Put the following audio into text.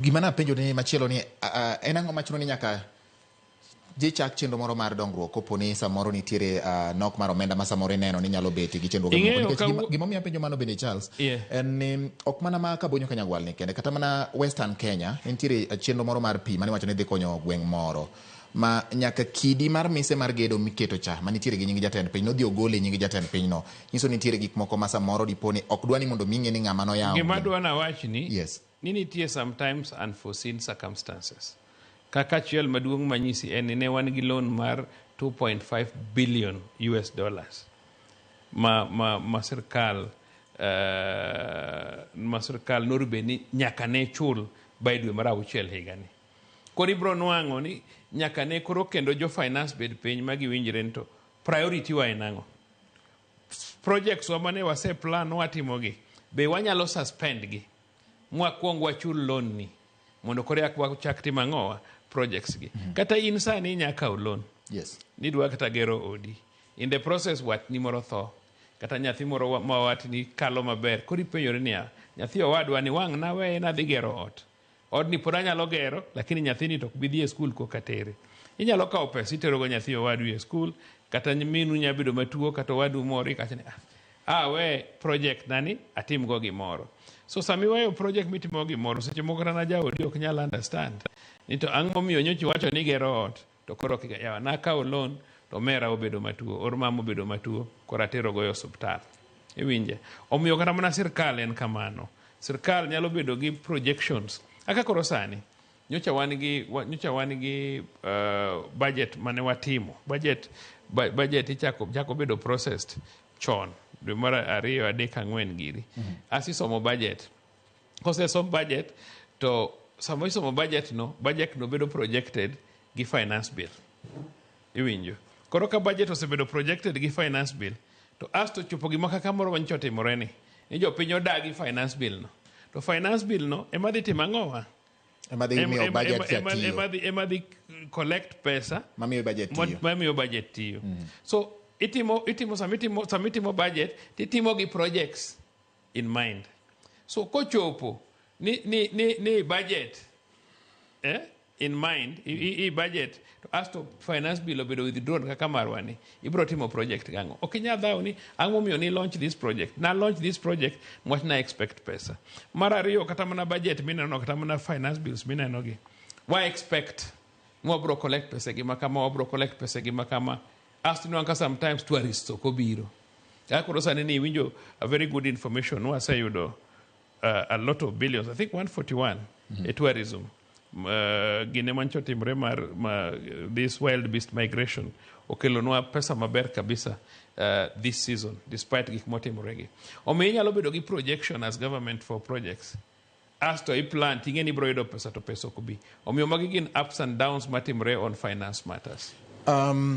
Gima napenjo ni machielo ni en ang'o machuno ni nyaka jichak chenro moro mar dongruok kopo ni samoro nitiere nok mar omenda ma samoro ineno ni nyalo betie gi chenruoge moko? Ing'eyo Nikech gimomiyo apenjo mano bende, Charles, en ni ok mana ma Kabonyo Kanyagwal ni kende, kata mana Western Kenya nitiere chenro moro mar pi mane iwacho ni dhi konyo gweng' moro ma nyaka kidi mar mise mar gedo miketo cha manitiere gi nying jatend piny nodhi ogole nying jatend pinyno. Nyiso ni nitiere gik moko ma samoro dipo ni ok dwa ni mondo mi ng'e ni ng'ama noyawo Gima gino. dwa nawachni ni nitie sometimes unforeseen circumstances. Kaka achiel maduong' manyisi en ni ne wan gi loan mar US$2.5 billion ma sirkal noru bed ni nyaka ne chul by dwe mar auchiel higani. Koro ibro nwang'o ni nyaka ne koro kendo jo finance bed piny ma giwinjre ni to priority wa en ang'o. Projects wa mane wase plan watimogi be wanyalo suspend gi mwakwong wachul loan ni mondo koro yak wachak timo ang'owa projects gi. Kata in sani inya kawo loan nidwa kata gero odi, in the process watni moro tho kata nyathi moro ma watni kalo maber, koro ipenjori niya, nyathi owadwa ni wang' naweye nadhi gero ot, odni pod anyalo gero, lakini nyathini to ok bi dhi e skul koka tere. Inyalo kawo pesa iterogo nyathi owadu e skul, kata minu nya bedo matuo, kata owadu moro ikacho ni ah, we project nani atimgo gimoro. So sama iweyo project mitimo gimoro, seche moko kata na jaodi ok nyal understand ni to ang' momiyo nyocha iwacho ni igero ot to koro ok yawa nakawo loan to omera obedo matuo or mama obedo matuo, koro atero go e osuptal. Iwinje? Omiyo kata mana sirkal en kamano. Sirkal nyalo bedo gi projections kaka koro sani nyocha wan gi budget mane watimo budget. Budget ichako chako bedo processed chon dwe mar ariyo, adek, ang'wen giri. Asisomo budget, kosesom budget to sama isomo budget no, budget no bedo projected gi finance bill. Iwinjo? Koro ka budget osebedo projected gi finance bill to asto chopo gima kaka moro manyicha otimore ni jopiny odagi finance bill no, to finance bill no ema dhi timo ang'owa? Ema dhi miyo budget cha tiyo. Ema dhi collect pesa mamiyo budget tiyo. Mamiyo budget tiyo. So itimo sama itimo budget, titimo gi projects in mind. So kochopo ni budget in mind i budget to asto finance bill obedo withdrawn kaka marwa ni, ibro timo project gang'o? Ok inyal dhawo ni ang'o momiyo ni launch this project. Na launch this project mwach na expect pesa. Mar ariyo, kata mana budget mineno, kata mana finance bills mineno gi, wa expect ni wabro collect pesa gi makama, wabro collect pesa gi makama. Asto inwang'o ka sometimes tourists ok obiro. Kaka koro sani ni iwinjo a very good information, waseyudo a lot of billions, I think 141 e tourism. Gine mancho otimore mar ma, this wild beast migration okelonwa pesa maber kabisa this season despite gik motimore gi. Omiyo inyalo bedo gi projection as government for projects, asto i plan ting'e ni ibro yudo pesa to pesa ok bi. Omiyo magi gin ups and downs matimore on finance matters.